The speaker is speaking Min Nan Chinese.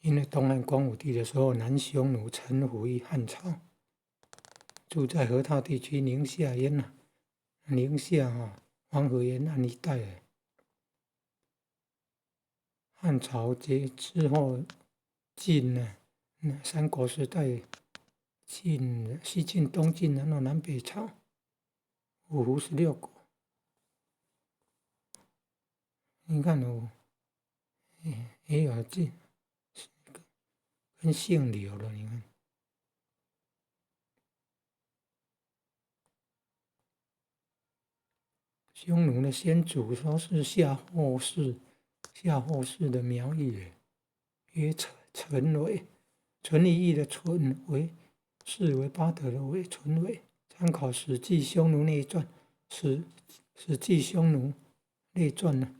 因為東漢光武帝的時候，南匈奴臣服於漢朝，住在河套地區寧夏沿啊，寧夏哈黃河沿岸一帶。漢朝結之後，晉呢，三國時代，晉、西晉、東晉，然後南北朝，五胡十六國。你看哦，也有這跟姓劉的，你看。匈奴的先祖說是夏後氏，夏後氏的苗裔，曰陳陳偉，純一義的純為是為巴德的偉，純偉。參考《史記·匈奴內傳》，《史記·匈奴內傳》呢。